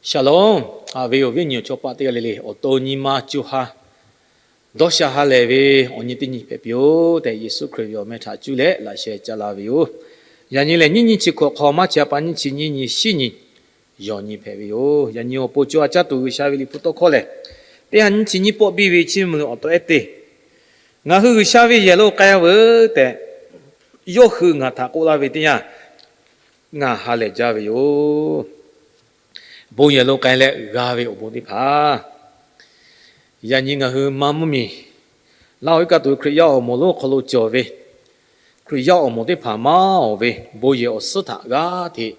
Shalom. Haꞈ ve awˬ viˉ awˬ nyi awˬ chawˇ paˆ teˇ g'aˇ le le, awˬ to nyi ma co ha dawˇ sha ha lehˬ ve awˬ nyi teˇ nyi hpehꞈ piˇ-oˆ tehꞈ, Yeˍsuˆ Hkriꞈ ve awˬ meh htaꞈ cuˇ leh laꞈ sheh ca la ve yoˬ. Yaꞈ nyi lehˬ, nyiˇ nyiˇ chi hkawꞈ hk'aw maˇ chi a pa nyiˇ chi nyiˇ nyi shiˉ nyi yawˬ nyi hpehꞈ ve yoˬ. Yaꞈ nyi awˬ pon co ha caˇ tuˬ G'uiˬsha ve liꞈ hpu tawˇ hkawˇ lehˬ, teˇ ha nyiˇ chi nyiˇ pawˆ biˇ ve chiˇ mvuh awˬ taw ehˉ teˇ, Ngaˬ hui G'uiˬsha ve yehˬ lo k'ai veuˬ tehꞈ, yawˇ hui ngaˬ htaꞈ k'oˆ laˇ ve teˇ yanˇ, ngaˬ ha lehˬ jaˇ ve yoˬ. Bon yehˬ lo k'ai leh g'a ve awˬ bon teˇ hpaˍ, yaꞈ nyi ngaˬ hui maˇ mvuhˇ miˬ laˇ-oˬ iˉ kaˆ tuˬ ve Hkriꞈ yaˇ awˬ moˍ lonˉ awˬ hk'aw lo cawˬ ve Hkriꞈ yaˇ awˬ moˍ teˇ hpaˍ maˇ oˬ ve bon yehˬ awˬ suhˉ htaꞈ g'aˇ hteꞈ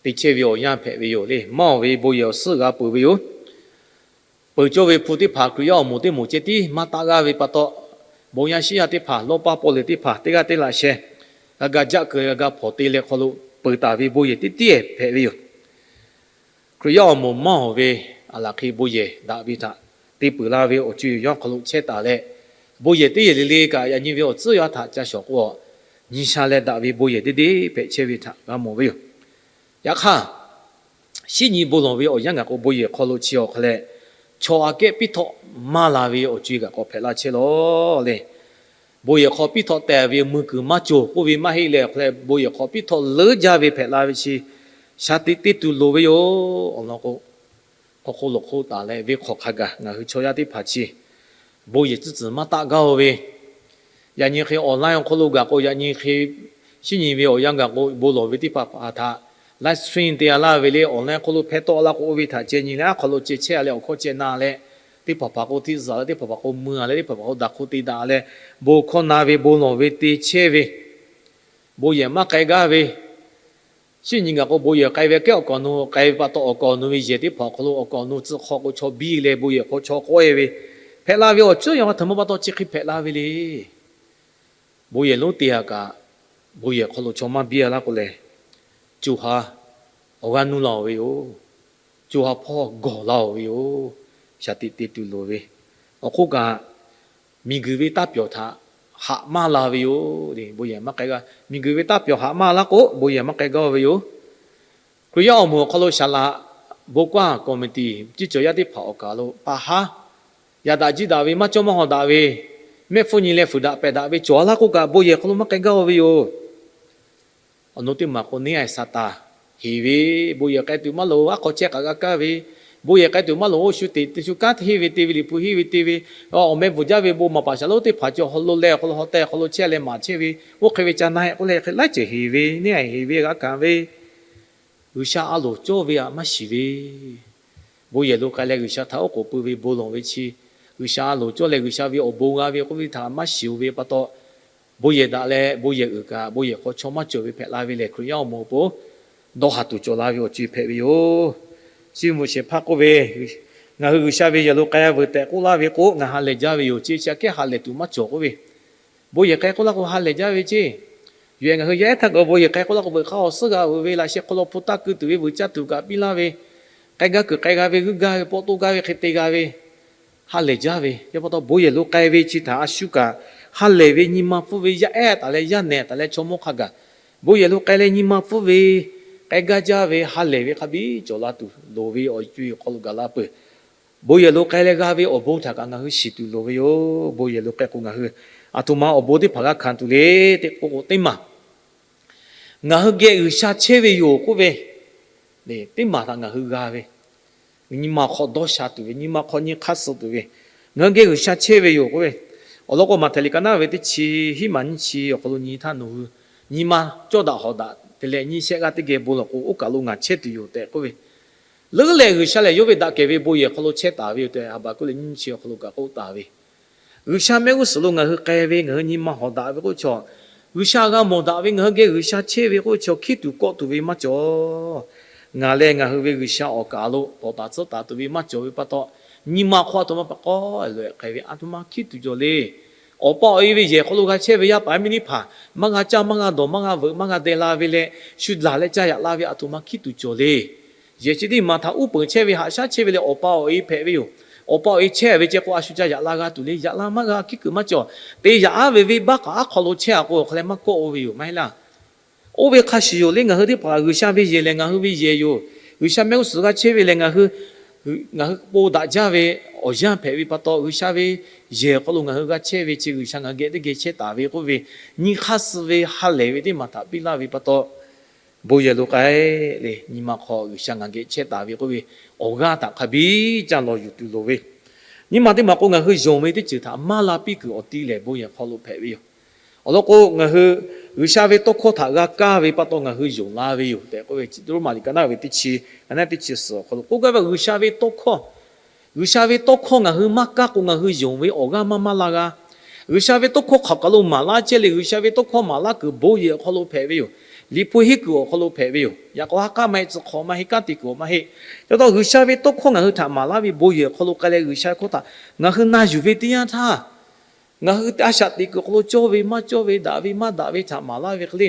te chehˇ ve awˬ yanˇ hpehꞈ ve yoˬ le. Maˇ oˬ ve bon yehˬ awˬ suhˉ g'a peuˬ ve yoˬ. Peuˬ cawˇ ve hpu teˇ hpaˍ Hkriꞈ yaˇ awˬ moˍ teˇ moˍ ceh tiˉ maˇ taˆ g'aˇ ve pa taw, bon yaˇ shiˉ yaˇ teˇ hpaˍ, lawˇ paˇ paw lehˬ teˇ hpaˍ, teˇ g'aˇ teˇ laꞈ sheh g'a ga jaˆ keu g'a ga hpawnˬ te leh hk'aw lo peuˬ taˍ ve bon yehˬ teˇ tiˉ hpehꞈ ve yoˬ. Hkriꞈ yaˇ awˬ moˍ maˇ oˬ ve aˬ laˬ hk'e bon yehˬ daꞈ ve htaꞈ te peuˬ la ve awˬ co-e awˬ yanˇ hk'aw lo chehˇ taˍ leh, bon yehˬ teˇ yehˬ le le kaꞈ yaꞈ nyi ve awˬ tcuhˉ yaˇ htaꞈ ca shawˍ k'o, nyi sha leh daꞈ ve bon yehˬ deˇ deˇ hpehꞈ chehˇ ve htaꞈ g'a mawˬ ve yoˬ. Yaꞈ hk'aˇ, shiˉ nyi bon lawˬ ve awˬ yanˇ gaˬ k'o, bon yehˬ hk'aw lo chi awˬ hk'a leh, chaw aꞈ kehˉ piˇ htawˆ maˇ la ve awˬ co-e kaꞈ k'awꞈ hpehꞈ la chehˇ lawˬ le. Bon yehˬ hk'aw piˇ htawˆ teh ve mui kuiˬ maˇ cawˬ k'oˆ ve maˇ heˆ leh, hk'a leh bon yehˬ hk'aw piˇ htawˆ leuˉ jaˇ ve hpehꞈ la ve chi, shaˍ tiꞈ te tuˬ loˍ ve yoˬ. Awˬ lawn k'o, hk'aw hk'oˆ lawˬ hk'oˆ taˍ leh venˇ hk'awꞈ hk'a gaˬ ngaˬ hui chaw yaˇ teˇ hpaˍ chi bon yehˬ tcuhˉ tcuhˬ maˇ taˆ gaˇ-oˬ ve, yaꞈ nyi hk'e online awˬ hk'aw lo gaˬ k'o, yaꞈ nyi hk'e shiˉ nyi ve awˬ yanˇ gaˬ k'o, bon lawˬ ve teˇ hpaˍ hpaˍ htaꞈ live stream te-a laˇ ve le, online hk'aw lo hpehˇ tawˆ la k'o, oˇ ve htaꞈ ceh nyi leh aˉ hk'aw lo ceh chehˇ-a leh awˬ hkawˇ ceh na leh, teˇ hpaˍ hpaˍ k'o htiˇ zuhˬ leh teˇ hpaˍ hpaˍ k'o mui-a leh teˇ hpaˍ hpaˍ k'o daꞈ hk'oˆ te daꞈ leh, bon hkawˇ na ve bon lawˬ ve te chehˇ ve, bon yehˬ maˇ k'ai gaˇ ve, shiˉ nyi gaˬ k'o bon yehˬ k'ai ve kehˉ awˬ kaˍ awˬ nu k'ai ve pa taw, awˬ kaˍ awˬ nu ve yehˬ teˇ hpaˍ awˬ hk'aw lo awˬ kaˍ awˬ nu tcuh hk'aw k'o chaw biˇ leh bon yehˬ hk'aw chaw k'awehˇ ve hpehꞈ la ve awˬ ceuˬ yaꞈ hk'aˇ hteꞈ maˇ pa taw chi hk'e hpehꞈ la ve le. Bon yehˬ lonˉ te-a kaꞈ, bon yehˬ hk'aw lo chaw maˇ biˇ-a laˇ k'o lehˬ, co ha awˬ g'aˇ nuˇ la-oˬ ve yoˬ. Co ha hpawˇ gawˬ la-oˬ ve yoˬ. Shaˍ tiꞈ te tuˬ loˍ ve, awˬ hk'oˆ kaꞈ miˬguiˬ ve taˇ pyawˬ htaꞈ haꞈ maˇ la ve yoˬ. Bon yehˬ maˇ k'ai gaˇ. Miˬguiˬ ve taˇ pyawˬ haꞈ maˇ laˇ k'o, bon yehˬ maˇ k'ai gaˇ ve yoˬ. Hkriꞈ yaˇ awˬ moˍ awˬ hk'aw lo shaˍ laꞈ bon kawˇ committee ciˇ cawˬ yaˇ teˇ hpaˍ awˬ kaˍ lo pa haˉ yaꞈ daꞈ jiˇ daꞈ ve, maˇ cawˇ maˇ hawˍ daꞈ ve, mehˆ hpfuhˇ nyi leh fuiˍ daꞈ pehˬ daꞈ ve cawˬ-a laˇ k'oˆ kaꞈ, bon yehˬ hk'aw lo maˇ k'ai gaˇ-oˬ ve yoˬ. Awˬ nu teˇ maˬ k'o neˇ a Saˍtanˍ heˍ ve, bon yehˬ k'ai tuˬ maˇ loˍ, aˉ hk'aw chehˇ k'aꞈ g'a kaˇ ve, bon yehˬ k'ai tuˬ maˇ loˍ, oˇ shu teꞈ te shu kanˉ te henˇ ve te ve, liꞈ hpu henˇ ve te ve, awˬ meh bvuhˬ jaˇ ve bon maˍ paˍ shaˍ lonˉ teˇ hpaˍ cawˬ haw lo leh awˬ hk'aw lo haw teh awˬ hk'aw lo chehˇ leh maˍ chehˇ ve, oˇ hk'e ve ca na hehꞈ k'oˆ leh hk'e laiˉ ceuˬ heˍ ve, neˇ a heˍ ve g'a kaꞈ ve, G'uiˬsha a loˍ cawˇ ve htaꞈ maˇ shiˍ ve, bon yehˬ lo k'ai leh G'uiˬsha htaꞈ oˉ k'oˍ pui ve bon lawˬ ve chi, G'uiˬsha a loˍ cawˇ leh G'uiˬsha ve awˬ bon g'a ve k'oˆ ve htaꞈ maˇ shiˍ-oˬ ve pa taw, bon yehˬ daꞈ leh bon yehˬ uiˍ kaꞈ, bon yehˬ hk'aw chaw maˇ cawˬ ve hpehꞈ la ve lehˬ, Hkriꞈ yaˇ awˬ moˍ awˬ pon dawˇ haˍ tuˬ cawˬ la ve awˬ co-e hpehꞈ ve yoˬ. Chi mvuhˇ shehˍ hpaˇ k'oˆ ve, Ngaˬ hui G'uiˬsha ve yehˬ lo k'ai-a veuˬ tehꞈ k'oˆ laˇ ve k'o, ngaˬ ha lehˬ jaˇ ve yoˬ ceˇ. Chi aꞈ kehˉ ha lehˬ tuˬ maˇ cawˬ k'oˆ ve, bon yehˬ k'ai k'oˆ laˇ k'o ha lehˬ jaˇ ve ceˇ. Yoˬ-ehˬ, ngaˬ hui yaˇ ehˉ htaˇ kaꞈ bon yehˬ k'ai k'oˆ laˇ k'o, veuꞈ hk'aˇ awˬ suhˉ g'a veuꞈ ve, laꞈ sheh hk'aw lo hpu taˇ keu tuˬ ve, veuꞈ caˇ tuˬ kaꞈ piˇ laˇ ve, k'ai gaˇ kuiˬ k'ai g'a ve, g'uiˇ gaˇ ve, pawˆ toˆ gaˇ ve hk'e te g'a ve, ha lehˬ jaˇ ve. Yaˇ pa taw bon yehˬ lo k'ai ve chi htaꞈ a shu kaꞈ ha lehˬ ve nyi ma pfuhˇ ve, yaˇ ehˉ taˍ leh yaˇ nehˬ taˍ leh chaw mawˇ hk'a gaˬ bon yehˬ lo k'ai leh nyi ma pfuhˇ ve, k'ai gaˇ jaˇ ve, ha lehˬ ve hk'a biˇ cawˬ la tuˬ loˍ ve awˬ co-e awˬ hk'aw lo gaˬ la peuˬ. Bon yehˬ lo k'ai leh g'a ve awˬ bon htaꞈ kaꞈ ngaˬ hui shiˍ tuˬ loˍ ve yoˬ. Bon yehˬ lo k'ai k'o ngaˬ hui aˬ htoꞈ ma awˬ bon teˇ hpaˍ g'a hkanˍ tuˬ le tehꞈ k'oˆ k'o, teˇ maˬ ngaˬ hui geh G'uiˬsha chehˇ ve yoˬ k'oˆ ve, teˇ maˬ htaꞈ ngaˬ hui g'a ve, nyi ma hk'aw dawˇ sha tuˬ ve, nyi ma hk'aw nyi hk'aˇ suh tuˬ ve, ngaˬ hui geh G'uiˬsha chehˇ ve yoˬ k'oˆ ve. Awˬ lawn k'o, Maꞈhtehˍ liꞈ ka naˉ ve teˇ chi hiˉ maˬ nyiˇ chi awˬ hk'aw lo nyi htaˇ, nawˬ hui nyi ma cawˇ daꞈ hawˍ daꞈ te leh nyiˇ shehˆ g'aˇ teˇ geh bon lawˬ k'o, oˇ kaˬ lo ngaˬ chehˇ tuˬ yoˬ tehꞈ k'oˆ ve. Leuˉ lehˬ G'uiˬsha lehˬ yawˇ ve daꞈ kehˬ ve bon yehˬ hk'aw lo chehˇ taˍ ve yoˬ tehꞈ, Haˍbaˍkuˆ leh nyiˇ chi awˬ hk'aw lo kaꞈ k'oˆ taˍ ve. G'uiˬsha mehˆ g'uˇ suhˍ lo ngaˬ hui k'ai ve, ngaˬ hui nyi ma hawˍ daꞈ ve k'oˆ chaw, G'uiˬsha g'a mawˬ daꞈ ve, ngaˬ hui geh G'uiˬsha chehˇ ve k'oˆ chaw, hkiˉ tuˬ kawˆ tuˬ ve maˇ cawˬ. Ngaˬ lehˬ ngaˬ hui ve G'uiˬsha awˬ kaˍ lo tawˍ taˍ tcuhˉ taˍ tuˬ ve maˇ cawˬ ve pa taw, nyi ma hk'aw aˬ htoꞈ ma pa k'awꞈ loꞈ-e k'ai ve, aˬ htoꞈ ma hkiˉ tuˬ cawˬ le. Awˬ pa awˬ e ve yehˬ hk'aw lo g'a chehˇ ve yaˇ paˍ miˇ teˇ hpaˍ, maˇ g'a caˇ, maˇ g'a dawˬ, maˇ g'a veuꞈ, maˇ g'a deh la ve leh, shu laˬ leh caˇ yaꞈ la ve, aˬ htoꞈ ma hkiˉ tuˬ cawˬ le. Yehˬ chi teˇ maˬ htaꞈ uˉ peunˍ chehˇ ve, haꞈ shaˉ chehˇ ve leh awˬ pa awˬ e hpehꞈ ve yoˬ. Awˬ pa awˬ e chehˇ ve ceh k'o, a shu ca yaꞈ la g'a tuˬ le. Yaꞈ la maˇ g'a, hkiˉ kuiˬ maˇ cawˬ. Te yaꞈ aˉ ve venˇbaˆ kaꞈ aˉ hk'aw lo chehˇ-a k'o, awˬ hk'aw leh maˇ kawˆ-o ve yoˬ, maˇ heˆ laˇ. Oˇ ve hk'a shuˍ yoˬ le. Ngaˬ hui teˇ hpaˍ G'uiˬsha ve yehˬ lehˬ ngaˬ hui ve yehˬ yoˬ. G'uiˬsha mehˆ g'uˇ suhˍ g'a chehˇ ve lehˬ, ngaˬ hui, ngaˬ hui k'o daꞈ jaˇ ve awˬ yanˇ hpehꞈ ve pa taw, G'uiˬsha ve yehˬ awˬ hk'aw lo ngaˬ hui g'a chehˇ ve chi G'uiˬsha ngaˬ geh teˇ geh chehˇ taˍ ve k'oˆ ve, nyi hk'aˇ suh ve ha lehˬ ve teˇ maˬ htaꞈ piˇ laˇ ve pa taw, bon yehˬ lo k'ai leh nyi ma hk'aw G'uiˬsha ngaˬ geh chehˇ taˍ ve k'oˆ ve, awˬ g'aˇ htaꞈ hk'a biˇ caˇ lawˬ yuˬ tuˬ loˍ ve, nyi ma teˇ maˬ k'o ngaˬ hui yonˍ ve teˇ ceuˬ htaꞈ maˇ la piˇ kuiˬ awˬ ti lehˬ bon yehˬ hk'aw lo hpehꞈ ve yoˬ. Awˬ lawn k'o, ngaˬ hui G'uiˬsha ve tawˇ hkawˇ htaꞈ g'a kaˇ ve pa taw ngaˬ hui yonˍ la ve yoˬ tehꞈ k'oˆ ve, Roˉmaꞈ liꞈ ka naˉ ve teˇ chi, ka naˉ teˇ chi suhˍ awˬ hk'aw lo k'oˆ gaˇ ve, G'uiˬsha ve tawˇ hkawˇ, G'uiˬsha ve tawˇ hkawˇ ngaˬ hui maˇ kaˇ k'o, ngaˬ hui yonˍ ve awˬ g'aˇ maˇ maˇ la g'a. G'uiˬsha ve tawˇ hkawˇ hk'aˬ kaˬ lo maˍ laˇ chehˇ leh, G'uiˬsha ve tawˇ hkawˇ maˍ laˇ kuiˬ bon yehˬ awˬ hk'aw lo hpehꞈ ve yoˬ. Liꞈ hpu henˇ kuiˬ awˬ hk'aw lo hpehꞈ ve yoˬ. Yaꞈ k'aw ha k'aˉ maˇ heˆ, tcuh hk'awꞈ maˇ heˆ, kanˉ te kuiˬ maˇ heˆ. Chi pa taw G'uiˬsha ve tawˇ hkawˇ ngaˬ hui htaꞈ maˍ laˇ ve bon yehˬ awˬ hk'aw lo k'ai leh, G'uiˬsha ve hkawˇ htaꞈ ngaˬ hui na yuˬ ve teˇ yanˇ htaˇ, ngaˬ hui a shaꞈ teꞈ kuiˬ awˬ hk'aw lo cawˇ ve maˇ cawˇ ve, daꞈ ve maˇ daꞈ ve htaꞈ maˍ laˇ ve hk'e le,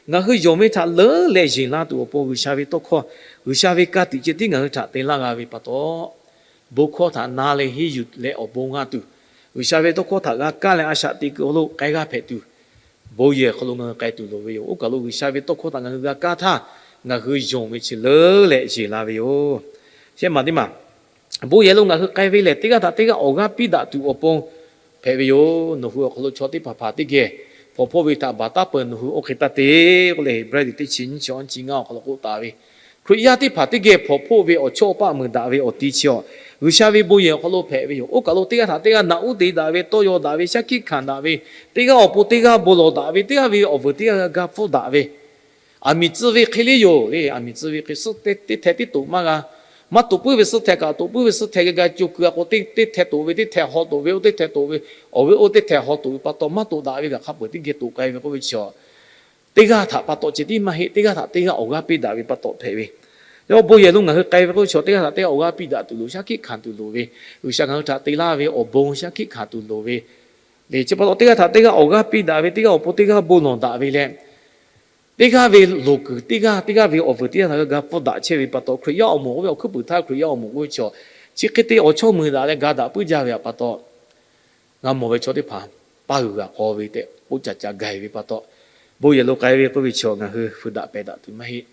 ngaˬ hui yonˍ ve htaꞈ leuˉ leh yeˬ la tuˬ awˬ pon G'uiˬsha ve tawˇ hkawˇ, G'uiˬsha ve ka tiꞈ ceh tiˉ ngaˬ hui htaꞈ te laˇ g'a ve pa taw, bon hkawˇ htaꞈ na leh henˇ yuˬ leh awˬ bon g'a tuˬ, G'uiˬsha ve tawˇ hkawˇ htaꞈ g'a kaˇ leh a shaꞈ teꞈ kuiˬ awˬ hk'aw lo k'ai g'a hpehꞈ tuˬ, bon yehˬ hk'aw lo ngaˬ hui k'ai tuˬ loˍ ve yoˬ. Oˇ kaˬ lo G'uiˬsha ve tawˇ hkawˇ htaꞈ ngaˬ hui g'a kaˇ htaˇ, ngaˬ hui yonˍ ve chi leuˉ leh yeˬ la ve yoˬ. Shehˆ maˬ teˇ maˬ, bon yehˬ lo ngaˬ hui k'ai ve lehˬ, teˇ g'aˇ htaꞈ teˇ g'aˇ awˬ g'aˇ piˇ daꞈ tuˬ awˬ pon hpehꞈ ve yoˬ. Nawˬ hui awˬ hk'aw lo chaw teˇ hpaˍ hpaˍ teˇ geh hpawnˬ hpawˇ ve htaꞈ baˬ taˉ peuˬ, nawˬ hui oˇ hk'e taˇ te k'oˆ leh, Heˍbrehˇ liꞈ teˇ chi nyiˇ chi awˇ chi ngaˇ awˬ hk'aw lo k'oˆ taˍ ve, Hkriꞈ yaˇ teˇ hpaˍ teˇ geh hpawnˬ hpawˇ ve awˬ chawˇ awˬ paˆ meuˍ daꞈ ve awˬ ti chi awˬ, G'uiˬsha ve bon yehˬ awˬ hk'aw lo hpehꞈ ve yoˬ. Oˇ kaˬ lo teˇ g'aˇ htaꞈ teˇ g'aˇ naꞈ uˉ te daꞈ ve, tawˇ yaw daꞈ ve, shaˉ hkiˆ hkanˍ daꞈ ve, teˇ g'aˇ awˬ pon teˇ g'aˇ bon lawˬ daꞈ ve, teˇ g'aˇ ve awˬ vuiˬ teˇ g'aˇ g'a ga pfuhˇ daꞈ ve, aˬ miˍ tcuh ve hk'e le yoˬ le. Aˬ miˍ tcuh ve hk'e suhˉ teˇ hteh tiˉ toꞈ maˇ g'a. Maˇ toꞈ puiˉ ve suhˉ hteh kaꞈ, toꞈ puiˉ ve suhˉ hteh g'a ga co keu a k'o, teˇ hteh toꞈ ve teˇ hteh haw toꞈ ve, oˇ teˇ hteh toꞈ ve, awˬ ve oˇ teˇ hteh haw toꞈ ve pa taw, maˇ toꞈ daꞈ ve kaꞈ hk'a peu-eˬ teˇ geh toꞈ k'ai ve k'oˆ ve chi, teˇ g'aˇ htaꞈ pa taw ceh tiˉ maˇ heˆ, teˇ g'aˇ htaꞈ teˇ g'aˇ awˬ g'aˇ piˇ daꞈ ve pa taw hpehꞈ ve. Yawˇ bon yehˬ lo ngaˬ hui k'ai ve k'oˆ ve chi, teˇ g'aˇ htaꞈ teˇ g'aˇ awˬ g'aˇ piˇ daꞈ tuˬ loˍ, shaˉ hkiˆ hkanˍ tuˬ loˍ ve, G'uiˬsha ngaˬ hui htaꞈ te laˇ ve awˬ bon shaˉ hkiˆ hkanˍ tuˬ loˍ ve, le chi pa taw teˇ g'aˇ htaꞈ teˇ g'aˇ awˬ g'aˇ piˇ daꞈ ve, teˇ g'aˇ awˬ pon teˇ g'aˇ bon lawˬ daꞈ ve leh, teˇ g'aˇ ve loˍ kuiˬ teˇ g'aˇ, teˇ g'aˇ ve awˬ vuiˬ teˇ g'aˇ htaꞈ g'a ga pfuhˇ daꞈ chehˇ ve pa taw, Hkriꞈ yaˇ awˬ moˍ k'oˆ ve awˬ hkuiˉ puiˍ htaˇ Hkriꞈ yaˇ awˬ moˍ k'oˆ ve chi, chi hk'e te awˬ chawˇ mui daꞈ leh ga daꞈ puiˉ jaˇ ve htaꞈ pa taw, g'a mawˬ ve chaw teˇ hpaˍ paˇ g'uiˬ g'aꞈ k'aw ve tehꞈ k'oˆ ca ca gaˬ ve pa taw, bon yehˬ lo k'ai ve k'oˆ ve chi ngaˬ hui feu daꞈ pehˬ daꞈ tuˬ maˇ heˆ.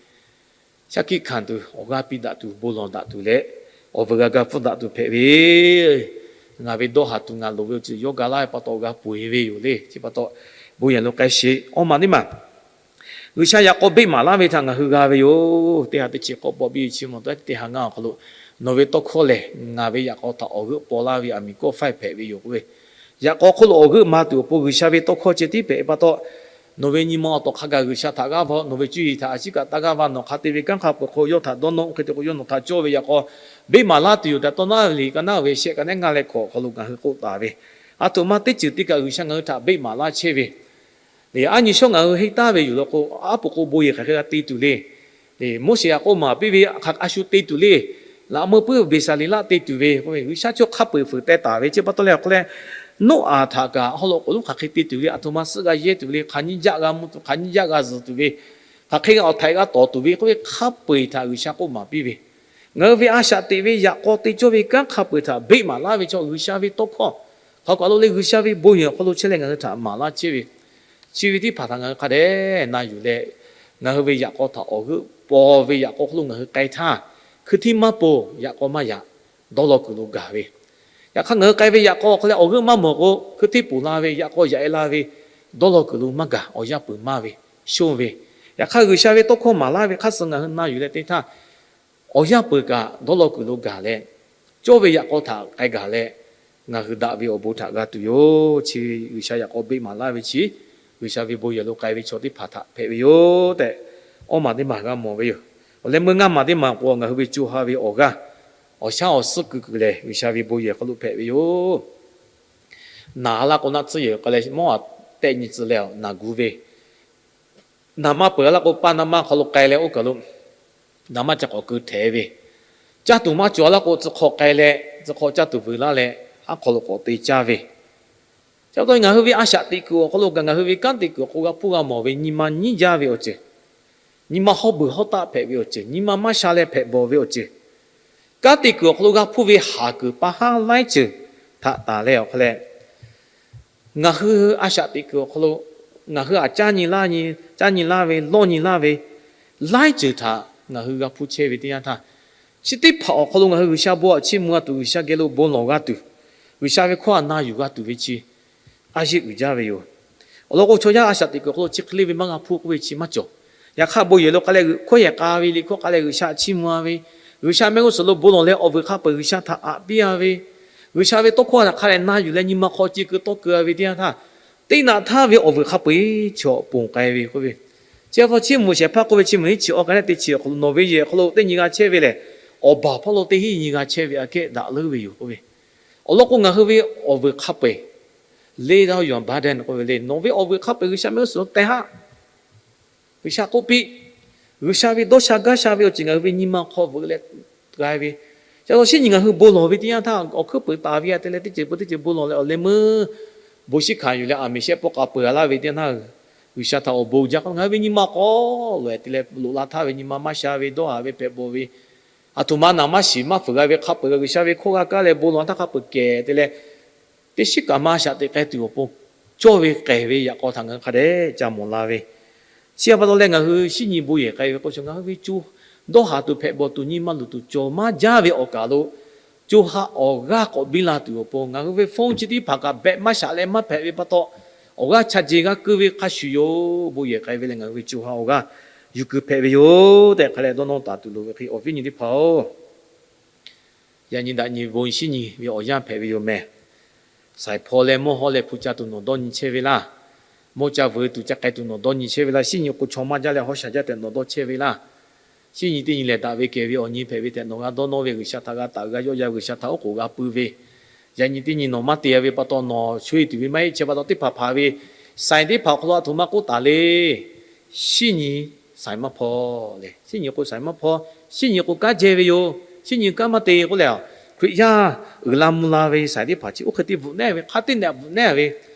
Shaˉ hkiˆ hkanˍ tuˬ, awˬ g'aˇ piˇ daꞈ tuˬ, bon lawˬ daꞈ tuˬ leh, awˬ vuiˬ g'a ga pfuhˇ daꞈ tuˬ hpehꞈ ve, ngaˬ ve dawˇ haˍ tuˬ ngaˬ loˍ ve awˬ ceuˬ yawˇ ga laˇ ve pa taw awˬ g'a peu-eˬ ve yoˬ le. Chi pa taw bon yehˬ lo k'ai sheˍ. Awˬ maˬ teˇ maˬ, G'uiˬsha yaꞈ k'aw beˆ maˍ laˇ ve htaꞈ ngaˬ hui g'a ve yoˬ. Teˇ ha teˇ chi k'awˇ pawˆ biˇ ve chi mvuh taw teˇ ha ngaˇ awˬ hk'aw lo, Nawˬ ve tawˇ hkawˇ lehˬ ngaˬ ve yaꞈ k'aw htaꞈ awˬ g'euˆ paw laˇ ve aˬ miˍ kawˆ faiˇ hpehꞈ ve yoˬ k'oˆ ve, yaꞈ k'aw hk'oˆ lo awˬ g'euˆ maˍ tuˬ awˬ pon G'uiˬsha ve tawˇ hkawˇ ceh tiˉ hpehꞈ pa taw, nawˬ ve nyi ma awˬ tawˍ hk'a gaˬ G'uiˬsha htaꞈ g'aˇ va, nawˬ ve cuˇ yiˍ htaꞈ a ciˉ kaꞈ taˇ g'aˇ va, nawˬ hk'a te ve kanˉ hk'a peuˬ hk'aw yawˇ htaꞈ dawˇ nawˇ, oˇ hk'e te k'o yawˇ nawˬ htaꞈ cawˇ ve yaꞈ k'aw beˆ maˍ laˇ tuˬ yoˬ tehꞈ, Tawˇ naˉ ve liꞈ ka naˉ ve shehˆ ka naˉ ngaˇ leh hkawꞈ awˬ hk'aw lo ngaˬ hui k'oˆ taˍ ve, a htoꞈ ma teˇ ceuˬ teˇ kaꞈ G'uiˬsha ngaˬ hui htaꞈ beˆ maˍ laˇ chehˇ ve, le, aˉ nyi shawˉ ngaˬ hui henˇ taˍ ve yoˬ law k'o, aˉ poꞈ k'o bon yehˬ hk'aˬ hk'e g'a te tuˬ le. Moˉseˍ yaꞈ k'oˆ maˍ piˇ ve hk'aˬ a shu te tuˬ le. Laꞈ meuˇ puiˉ Beˍsaˍleˍlaˆ te tuˬ ve k'oˆ ve, G'uiˬsha chaw hk'a peu-eˬ fuiˍ teh taˍ ve, chi pa taw leh awˬ hk'aw leh, Noˉaꞈ htaꞈ kaꞈ haw loꞈ k'oˍ lonˉ hk'aˬ hk'e te tuˬ le, aˬ htoꞈ ma suhˆ g'a yehˇ tuˬ le, hk'aˬ nyiˇ jaˆ g'a mvuh tuˬ, hk'aˬ nyiˇ jaˆ g'a zuhˬ tuˬ ve, hk'aˬ hk'e g'a awˬ htaiꞈ g'a tawˍ tuˬ ve k'oˆ ve, hk'a peu-eˬ htaꞈ G'uiˬsha k'oˆ maˍ piˇ ve, ngaˬ hui ve a shaꞈ teꞈ ve yaꞈ k'aw te cawˇ ve kanˉ hk'a peu-eˬ htaꞈ beˆ maˍ laˇ ve chaw G'uiˬsha ve tawˇ hkawˇ hk'aˬ kaˬ lo leh G'uiˬsha ve bon yehˬ awˬ hk'aw lo chehˇ leh ngaˬ hui htaꞈ maˍ laˇ chehˇ ve, chi ve teˇ hpaˍ htaꞈ ngaˬ hui hk'a dehꞈ na yuˬ leh, ngaˬ hui ve yaꞈ k'aw htaꞈ awˬ g'euˆ paw ve yaꞈ k'aw hk'oˆ lo ngaˬ hui k'ai htaˇ, hkui htiˇ maˇ poˬ, yaꞈ k'aw maˇ yaꞈ, dawˇ law kuiˬ lo gaˬ ve, yaꞈ hk'aˇ ngaˬ hui k'ai ve yaꞈ k'aw awˬ hk'aw leh awˬ g'euˆ maˇ mawˬ k'o, hkui htiˇ poˬ la ve, yaꞈ k'aw yaꞈ e la ve, dawˇ law kuiˬ lo maˇ gaˬ, awˬ yanˇ peuˬ maˇ ve, shonˇ ve, yaꞈ hk'aˇ G'uiˬsha ve tawˇ hkawˇ maˍ laˇ ve hk'aˇ suh ngaˬ hui na yuˬ leh te htaˇ, awˬ yanˇ peuˬ kaꞈ dawˇ law kuiˬ lo gaˬ leh, cawˇ ve yaꞈ k'aw htaꞈ k'ai gaˬ leh, ngaˬ hui daꞈ ve awˬ bon htaꞈ g'a tuˬ yoˬ. Chi G'uiˬsha yaꞈ k'aw beˆ maˍ laˇ ve chi, G'uiˬsha ve bon yehˬ lo k'ai ve chaw teˇ hpaˍ htaꞈ hpehꞈ ve yoˬ tehꞈ, awˇ maˬ teˇ maˬ g'a mawˬ ve yoˬ. Awˬ leh meuˇ ngaˇ maˬ teˇ maˬ k'o, ngaˬ hui ve co ha ve awˬ g'aˇ, awˬ shaˉ awˬ suhˉ kuiˬ kuiˬ lehˬ G'uiˬsha ve bon yehˬ hk'aw lo hpehꞈ ve yoˬ. Naˬ laˇ k'o naˆ tsuhˇ yehˬ k'ai leh mawˇ a tehˆ nyi tcuh leh naˬ gu ve, naˬ maˇ peuˬ laˇ k'o paˇ naˆ maˇ hk'aw lo k'ai leh oˇ kaˬ lo naˬ maˇ ca k'awꞈ keu htehꞈ ve, caˇ tuˬ maˇ cawˬ laˇ k'o tcuh hk'aw k'ai leh tcuh hk'aw caˇ tuˬ vuiˬ laˇ leh aˉ hk'aw lo k'awꞈ te caˇ ve, chi pa taw ngaˬ hui ve a shaꞈ teꞈ kuiˬ awˬ hk'aw lo kaꞈ ngaˬ hui ve kanˉ te kuiˬ awˬ hk'aw g'a hpuˇ g'a mawˬ ve nyi ma nyiˉ jaˇ ve awˬ ceuˬ, nyi ma hawˉ beuˬ hawˉ taˆ hpehꞈ ve awˬ ceuˬ, nyi ma maˇ sha leh hpehꞈ bawˬ ve awˬ ceuˬ, kanˉ te kuiˬ awˬ hk'aw lo g'a hpuˇ ve haˍ kuiˬ pa haˉ laiˉ ceuˬ htaꞈ taˍ leh awˬ hk'aw leh, ngaˬ hui a shaꞈ teꞈ kuiˬ awˬ hk'aw lo ngaˬ hui htaꞈ caˇ nyi laˇ nyi, caˇ nyi laˇ ve, lawˇ nyi laˇ ve laiˉ ceuˬ htaꞈ ngaˬ hui g'a hpuˇ chehˇ ve teˇ yanˇ htaˇ, chi teˇ hpaˍ awˬ hk'aw lo ngaˬ hui G'uiˬsha bon htaꞈ chiˇ mvuh g'a tuˬ, G'uiˬsha geh lo bon lawˬ g'a tuˬ, G'uiˬsha ve hkawˇ htaꞈ na yuˬ g'a tuˬ ve chi a yeˇ uiˍ jaˇ ve yoˬ. Awˬ lawn k'o, chaw yaˇ a shaꞈ teꞈ kuiˬ awˬ hk'aw lo chi hk'e le ve maˇ g'a hpuˇ k'oˆ ve chi maˇ cawˬ. Yaꞈ hk'aˇ, bon yehˬ lo k'ai leh hkawˇ yehˬ k'a ve, liꞈ hkawˇ k'a leh G'uiˬsha chiˇ mvuh-a ve, G'uiˬsha mehˆ g'uˇ suhˍ lo bon lawˬ leh awˬ vuiˬ hk'a peu-eˬ G'uiˬsha htaꞈ aꞈ piˇ-a ve, G'uiˬsha ve tawˇ hkawˇ htaꞈ hk'a dehꞈ na yuˬ leh nyi ma hk'aw ci keu tawˇ keu-a ve teˇ yanˇ htaˇ, teˇ naꞈ htaˇ ve awˬ vuiˬ hk'a peu-eˬ chi awˬ ponˬ k'ai ve k'oˆ ve. Chi a htoꞈ ma chiˇ mvuh shehˍ hpaˇ k'oˆ ve chi mvuhˇ miˬ chi awˬ ka naˆ teˇ chi awˬ hk'aw lo nawˬ ve yehˬ awˬ hk'aw lo teˇ nyi g'a chehˇ ve lehˬ, awˬ baˬ hpawˇ lo teˇ hinˉ nyi g'a chehˇ ve aꞈ kehˉ daꞈ leuˉ ve yoˬ k'oˆ ve. Awˬ lawn k'o, ngaˬ hui ve awˬ vuiˬ hk'a peu-eˬ lay down your burden k'oˆ ve le, nawˬ ve awˬ vuiˬ hk'a peu-eˬ G'uiˬsha mehˆ g'uˇ suhˍ lo teh haˆ. G'uiˬsha k'oˆ piˇ. G'uiˬsha ve dawˇ sha gaˇ sha ve awˬ ceuˬ ngaˬ hui ve nyi ma hk'aw veuꞈ leh g'a ve. Chi a htoꞈ ma shinˉ nyi ngaˬ hui bon lawˬ ve teˇ yanˇ htaˇ, awˬ hkuiˉ peuˬ taˍ ve aꞈ te leh teˇ ceuˬ peuˬ teˇ ceuˬ bon lawˬ leh awˬ leh meuˇ bon shiˉ hkanˍ yuˬ leh aˬ miˍ shehˆ pawˆ k'a peu-eˬ a laˇ ve teˇ yanˇ htaˇ, G'uiˬsha htaꞈ awˬ bon jaˇ k'o, ngaˬ hui ve nyi ma k'awꞈ loꞈ-e te leh loꞈ la htaˇ ve nyi ma maˇ sha ve dawˇ haˍ ve hpehꞈ bawˬ ve, aˬ htoꞈ ma naˍ maˇ shiˍ maˇ fuiˍ g'a ve hk'a peu-eˬ G'uiˬsha ve hkawˇ g'a kaˇ leh bon lawˬ htaˇ hk'a peu-eˬ kehˬ te leh, teˇ shiˉ kaꞈ maˇ shaꞈ teꞈ k'ai tuˬ awˬ pon cawˇ ve k'ehˬ ve yaꞈ k'aw htaꞈ ngaˬ hui hk'a dehꞈ ca mawˬ la ve. Chi a pa taw leh ngaˬ hui shinˉ nyi bon yehˬ k'ai ve k'o, chaw ngaˬ hui ve co dawˇ haˍ tuˬ hpehꞈ bawˬ tuˬ nyi ma luˬ tuˬ cawˬ maˇ jaˇ ve awˬ kaˬ lo, co ha awˬ g'aˇ k'awꞈ biˇ la tuˬ awˬ pon ngaˬ hui ve phone chi teˇ hpaˍ kaꞈ beh maˇ shaꞈ leh maˇ hpehꞈ ve pa taw, awˬ g'aˇ chaˇ jeˬ g'a keu ve hk'a shuˍ yoˬ. Bon yehˬ k'ai ve leh ngaˬ hui ve co ha awˬ g'aˇ yuˬ keu hpehꞈ ve yoˬ tehꞈ hk'a leh dawˇ nawˇ taˍ tuˬ loˍ ve hk'e awˬ viˉ nyi teˇ hpaˍ-oˬ, yaꞈ nyi daꞈ nyi bon shinˉ nyi ve awˬ yanˇ hpehꞈ ve yoˬ mehˍ. Saiˍ hpaw leh mawˇ hawˉ leh hpu ca tuˬ nawˬ dawˇ nyi chehˇ ve laˇ. Mawˇ ca vuiˬ tuˬ ca k'ai tuˬ nawˬ dawˇ nyi chehˇ ve laˇ. Shinˉ nyi k'o chaw maˇ jaˇ leh hawˉ shaˍ jaˇ tehꞈ nawˬ dawˇ chehˇ ve laˇ. Shinˉ nyi teˇ nyi lehˬ daꞈ ve kehˬ ve awˬ nyi hpehꞈ ve tehꞈ nawˬ g'a dawˇ nawˇ ve, G'uiˬsha htaꞈ g'a taˍ g'a yawˆ yan, G'uiˬsha htaꞈ oˉ k'oˍ g'a pui ve, yaꞈ nyi teˇ nyi nawˬ maˇ te-a ve pa taw nawˬ sho-e tuˬ ve maˇ heˆ. Chi pa taw teˇ hpaˍ hpaˍ ve saiˍ teˇ hpaˍ awˬ hk'aw lo aˬ htoꞈ ma k'oˆ taˍ le. Shinˉ nyi saiˍ maˇ hpaw le. Shinˉ nyi k'o saiˍ maˇ hpaw. Shinˉ nyi k'o kanˉ jehˇ ve yoˬ. Shinˉ nyi kanˉ maˇ te k'oˆ leh, Hkriꞈ yaˇ uiˍ la mvuh la ve saiˍ teˇ hpaˍ chi oˇ hk'e te bvuhꞈ neˉ ve, hk'a teˇ neꞈ bvuhꞈ neˉ ve.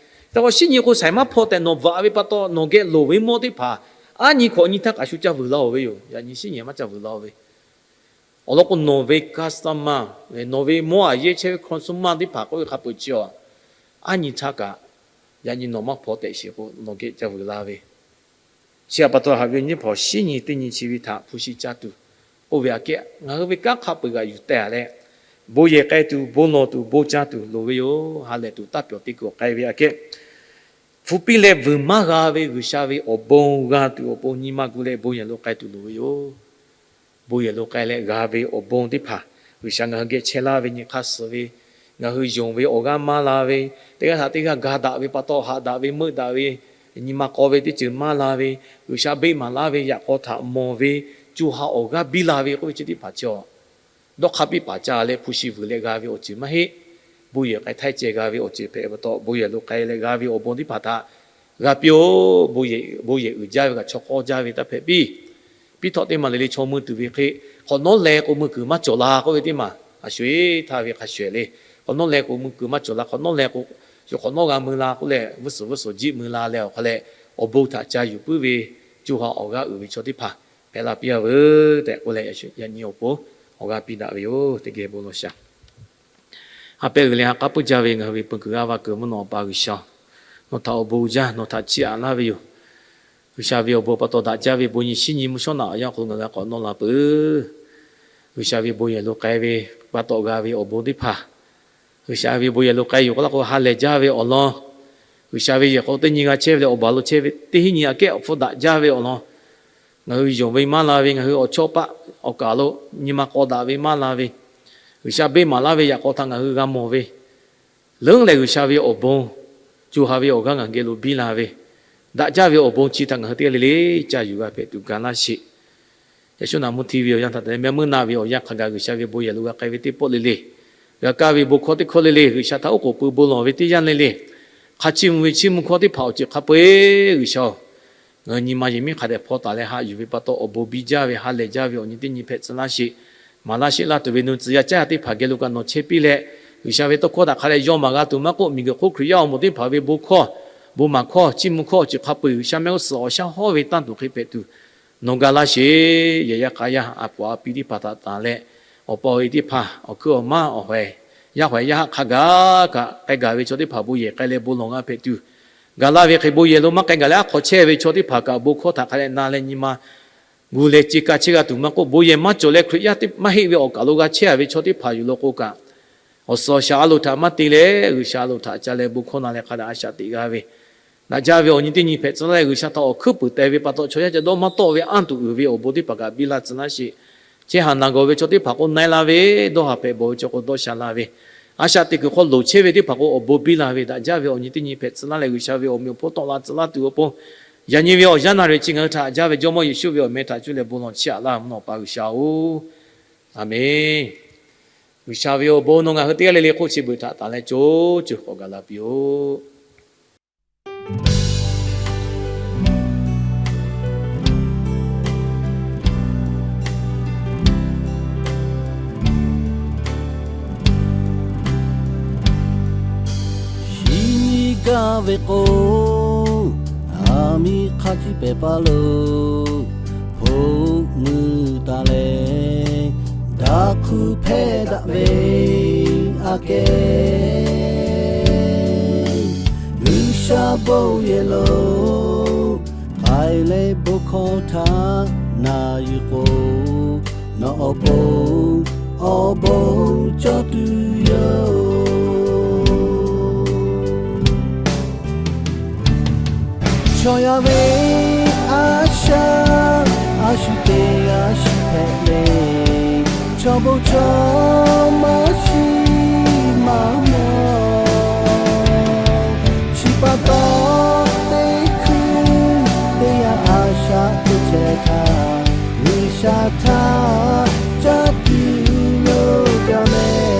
Hk'e te k'o shinˉ nyi k'o saiˍ maˇ hpaw tehꞈ nawˬ bvuhꞈ ve pa taw nawˬ geh loˍ ve mawˇ teˇ hpaˍ aˉ nyi hk'awꞈ nyi htaˇ kaꞈ shu ca vuiˬ la-oˬ ve yoˬ. Yaꞈ nyi shinˉ nyi maˇ ca vuiˬ la-oˬ ve. Awˬ lawn k'o, nawˬ ve customer leh nawˬ ve mawˇ aꞈ yehˇ chehˇ ve consumer teˇ hpaˍ k'oˆ ve hk'a peu-eˬ chi-a, aˉ nyi htaˇ kaꞈ yaꞈ nyi nawˬ maˇ hpaw tehꞈ sheˍ k'o nawˬ geh ca vuiˬ la ve. Chi a pa taw haꞈ ve nyiˇ hpawnˬ shinˉ nyi teˇ nyi chi ve htaꞈ hpu shi ca tuˬ k'oˆ ve aꞈ kehˉ, ngaˬ hui ve kanˉ hk'a peu-eˬ g'aꞈ yuˬ teh-a leh, bon yehˬ k'ai tuˬ, bon lawˬ tuˬ, bon ca tuˬ loˍ ve yoˬ. Ha lehˬ tuˬ taˇ pyawˬ te kuiˬ k'ai ve aꞈ kehˉ, hpu piˇ leh vuiˬ maˇ g'a ve G'uiˬsha ve awˬ bon g'a tuˬ awˬ pon nyi ma gu leh bon yehˬ lo k'ai tuˬ loˍ ve yoˬ. Bon yehˬ lo k'ai leh g'a ve awˬ bon teˇ hpaˍ, G'uiˬsha ngaˬ hui geh chehˇ laˇ ve nyi hk'aˇ suhˍ ve, ngaˬ hui yonˍ ve awˬ g'aˇ maˇ la ve, teˇ g'aˇ htaꞈ teˇ g'aˇ ga daꞈ ve pa taw haꞈ daꞈ ve meuˆ daꞈ ve, nyi ma k'aw ve teˇ ceuˬ maˇ la ve, G'uiˬsha beˆ maˍ laˇ ve yaꞈ k'aw htaꞈ mawˬ ve, co ha awˬ g'aˇ biˇ la ve k'oˆ ve chi teˇ hpaˍ chi-a, dawˇ hk'a piˇ paˍ ca leh hpu shi vuiˬ leh g'a ve awˬ ceuˬ maˇ heˆ. Bon yehˬ k'ai htaiˇ ceh g'a ve awˬ ceuˬ hpehꞈ pa taw, bon yehˬ lo k'ai leh g'a ve awˬ bon teˇ hpaˍ htaꞈ g'a piˇ-oˬ. Bon yehˬ uiˍ jaˇ ve kaꞈ chaw k'awˇ jaˇ ve taˇ hpehꞈ piˇ. Piˇ htawˇ teˇ maˬ le le chaw mui tuˬ ve hk'e, hk'awꞈ nawˉ leh k'o mui kuiˬ maˇ cawˬ la k'oˆ ve teˇ maˬ a sho-eˬ htaˇ ve hk'a shuˍ-ehˍ le. Hk'awꞈ nawˉ leh k'o mui kuiˬ maˇ cawˬ la, hk'awꞈ nawˉ leh k'o, shu hk'awꞈ nawˉ g'a mui la k'oˆ leh, vuhˇ suhˍ vuhˇ suhˍ jiˆ mui la leh awˬ hk'a leh, awˬ bon htaꞈ ca yuˬ puiˉ ve co ha awˬ g'aˇ uiˍ ve chaw teˇ hpaˍ hpehꞈ la piˇ-a veuˬ tehꞈ k'oˆ leh, yaꞈ nyi awˬ pon awˬ g'aˇ piˇ daꞈ ve yoˬ. Teˇ geh bon lawˬ shaˍ. Ha pehˇ g'uiˬ leh ha k'aˉ puiˉ jaˇ ve ngaˬ hui ve peu kuiˬ g'aˇ va kuiˬ mvuhˇ naw awˬ pa G'uiˬsha, nawˬ htaꞈ awˬ bon jaˇ, nawˬ htaꞈ chiˇ aꞈ laˇ ve yoˬ. G'uiˬsha ve awˬ bon pa taw daꞈ jaˇ ve bon nyi shinˉ nyi mvuhˇ shawˉ naꞈ awˬ yanˇ awˬ hk'aw lo ngaˬ hui g'a k'awꞈ nawˇ la peuˬ. G'uiˬsha ve bon yehˬ lo k'ai ve pa taw g'a ve awˬ bon teˇ hpaˍ, G'uiˬsha ve bon yehˬ lo k'ai yoˬ k'oˆ la k'o ha lehˬ jaˇ ve awˬ lawn, G'uiˬsha ve yehˬ k'aw teˇ nyi g'a chehˇ ve leh awˬ baˬ lo chehˇ ve teˇ hinˉ nyi aꞈ kehˉ awˬ hpfuhˇ daꞈ jaˇ ve awˬ lawn, ngaˬ hui yonˍ ve maˇ la ve, ngaˬ hui awˬ chawˇ paˆ awˬ kaˬ lo nyi ma k'aw daꞈ ve maˇ la ve, G'uiˬsha beˆ maˍ laˇ ve yaꞈ k'aw htaꞈ ngaˬ hui g'a mawˬ ve, leuˉ leh G'uiˬsha ve awˬ bon, co ha ve awˬ g'aˇ ngaˬ geh lo biˇ la ve, daꞈ jaˇ ve awˬ bon chi htaꞈ ngaˬ hui teˇ g'aˇ le le ca yuˬ g'a hpehꞈ tuˬ ga laˇ sheˍ. Yaꞈ shawˉ naꞈ mvuhˇ hti ve awˬ yanˇ htaꞈ te leh mehˆ meuˇ naˆ ve awˬ yanˇ hk'a gaˬ G'uiˬsha ve bon yehˬ lo g'a k'ai ve teˇ pawˆ le le, g'a kaˇ ve bon hkawˇ teˇ hkawˇ le le, G'uiˬsha htaꞈ oˉ k'oˍ pui bon lawˬ ve teˇ yanˇ le le, hk'a chiˇ mvuh ve chiˇ mvuh hkawˇ teˇ hpaˍ awˬ ceuˬ hk'a peu-eˬ G'uiˬsha-oˬ, ngaˬ hui nyi ma yehˬ miˉ hk'a dehꞈ hpaw taˍ leh haꞈ yuˬ ve pa taw awˬ bon biˇ jaˇ ve ha lehˬ jaˇ ve awˬ nyi teˇ nyi hpehꞈ tcuh laˇ sheˍ. Maˍ laˇ sheˆ laˇ tuˬ ve nu tcuh yaˇ caˉ yaˇ teˇ hpaˍ geh lo kaꞈ nawˬ chehˇ piˇ leh, G'uiˬsha ve tawˇ hkawˇ htaꞈ hk'a dehꞈ yaw maˍ g'a tuˬ maˇ k'oˆ, miˬguiˬ hk'oˆ Hkriꞈ yaˇ awˬ moˍ teˇ hpaˍ ve bon hkawˇ, bon maˍ hkawˇ, chiˇ mvuh hkawˇ awˬ ceuˬ hk'a peu-eˬ G'uiˬsha mehˆ g'uˇ suhˍ awˬ shaˉ hawˉ ve tanˇ tuˬ hk'e hpehꞈ tuˬ, nawˬ ga laˇ sheˍ. Yehˬ yaˇ k'a yaˇ, a puˍ a pi teˇ hpaˍ htaꞈ tanˍ leh, awˬ pa awˬ e teˇ hpaˍ, awˬ hkuiˉ awˬ maˉ, awˬ hawehˍ, yaˇ hawehˍ yaˇ haˆ hk'a gaˬ kaꞈ k'ai gaˬ ve chaw teˇ hpaˍ bon yehˬ k'ai leh bon lawˬ g'a hpehꞈ tuˬ, gaˬ laˇ ve hk'e bon yehˬ lo maˇ k'ai gaˬ leh aˉ hk'aw chehˇ ve chaw teˇ hpaˍ kaꞈ bon hkawˇ htaꞈ hk'a dehꞈ na leh nyi ma gu leh ce ka chehˇ g'a tuˬ maˇ k'oˆ, bon yehˬ maˇ cawˬ leh Hkriꞈ yaˇ maˇ heˆ ve awˬ kaˬ lo g'a chehˇ a ve chaw teˇ hpaˍ yuˬ law k'o kaꞈ, awˬ suhˍ awˬ shaˍ a loˍ htaꞈ maˇ te leh G'uiˬsha a loˍ htaꞈ ca leh bon hkawˇ na leh hk'a dehꞈ a shaꞈ teꞈ g'a ve, daꞈ jaˇ ve awˬ nyi teˇ nyi hpehꞈ tcuh laˇ leh G'uiˬsha htaꞈ awˬ hkuiˉ puiˍ teh ve pa taw chaw yaˇ ca dawˇ maˇ tawˆ ve anˇ tuˬ uiˍ ve awˬ bon teˇ hpaˍ kaꞈ biˇ laˇ tcuh laˇ sheˍ. Chehˇ haˍ naˬ gawˬ ve chaw teˇ hpaˍ k'o na e la ve, dawˇ haˍ hpehꞈ bawˬ ve chaw k'o dawˇ sha la ve, a shaꞈ teꞈ kuiˬ hk'aw loˍ chehˇ ve teˇ hpaˍ k'o awˬ bon biˇ la ve, daꞈ jaˇ ve awˬ nyi teˇ nyi hpehꞈ tcuh laˇ leh G'uiˬsha ve awˬ meꞈ awˬ hponˇ tawˆ la tcuh laˇ tuˬ awˬ pon, yaꞈ nyi ve awˬ yanˇ naˍ riˍ chi ngaˬ hui htaꞈ jaˇ ve Jawˇmawˇ Yeˍsuˆ ve awˬ meh htaꞈ cuˇ leh bon lawˬ chiˇ aꞈ laˇ mvuhˇ naw pa G'uiˬsha-oˬ, Aˍmenˇ. G'uiˬsha ve awˬ bon nawˬ ngaˬ hui teˇ g'aˇ le le hk'oˆ chi beuꞈ htaꞈ tanˬ leh co ceuˬ k'awꞈ gaˬ la piˇ-oˆ. Shi nyi gaˇ ve k'o, aˬ miˍ hk'a ciˉ pehˍ paˇ lo hpoˆ mui taˍ leh, daꞈ hkuiˇ hpehˇ daꞈ ve aꞈ kehˉ, G'uiˬsha bon yehˬ lo k'ai leh bon hkawˇ htaꞈ na yuˬ k'o, nawˬ awˬ pon awˬ bon cawˇ tuˬ yoˬ. Chaw yaˇ ve a shaꞈ a shu teˇ g'aˇ shu hpehꞈ ve, chaw bon chaw maˇ shiˍ maˇ mawˬ. Chi pa taw teˇ hkuiˇ teˇ yanˇ a shaꞈ teˇ chehˇ htaˇ, G'uiˬsha htaꞈ caˇ tuˬ loˍ jaˇ mehˍ.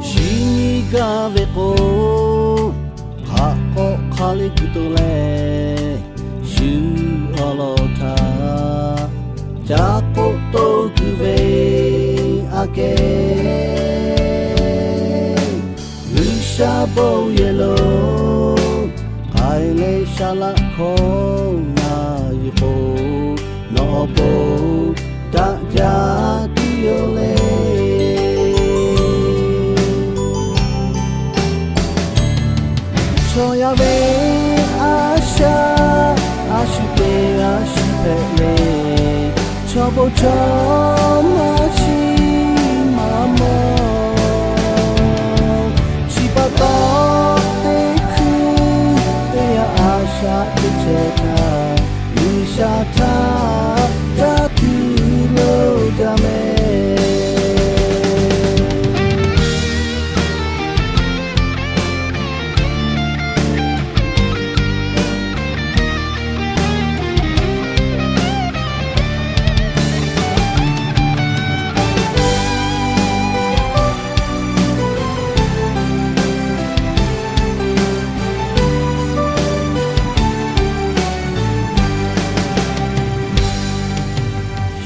Shi nyi gaˇ ve k'o, hk'aˆ k'awˆ hk'a le kuˬ to leh, shu awˬ lawn htaꞈ ca k'oˆ to kuiˬ ve aꞈ kehˉ, G'uiˬsha bon yehˬ lo k'ai leh shaˍ laꞈ hkawˇ na yuˬ k'o, nawˬ awˬ pon daꞈ jaˇ tuˬ yoˬ le. Chaw yaˇ ve a shaꞈ a shu teˇ g'aˇ shu hpehꞈ ve, chaw bon chaw maˇ shiˍ maˇ mawˬ. Chi pa taw teˇ hkuiˇ teˇ yanˇ a shaꞈ teˇ chehˇ htaˇ, G'uiˬsha htaꞈ caˇ tuˬ loˍ jaˇ mehˍ.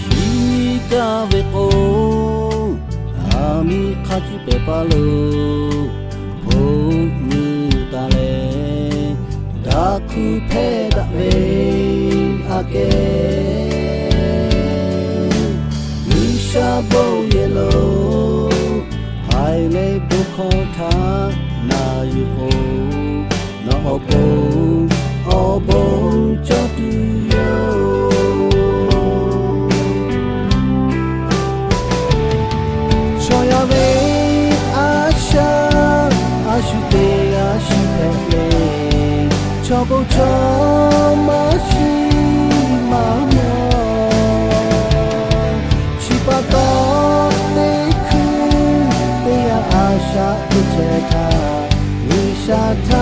Shi nyi gaˇ ve k'o, aˬ miˍ hk'a ciˉ pehˍ paˇ lo hpoˆ mui taˍ leh, daꞈ hkuiˇ hpehˇ daꞈ ve aꞈ kehˉ, G'uiˬsha bon yehˬ lo k'ai leh bon hkawˇ htaꞈ na yuˬ k'o, nawˬ awˬ pon awˬ bon cawˇ tuˬ yoˬ. Chaw yaˇ ve a shaꞈ a shu teˇ g'aˇ shu hpehꞈ ve, chaw bon chaw maˇ shiˍ maˇ mawˬ. Chi pa taw teˇ hkuiˇ teˇ yanˇ a shaꞈ teˇ chehˇ htaˇ, G'uiˬsha htaꞈ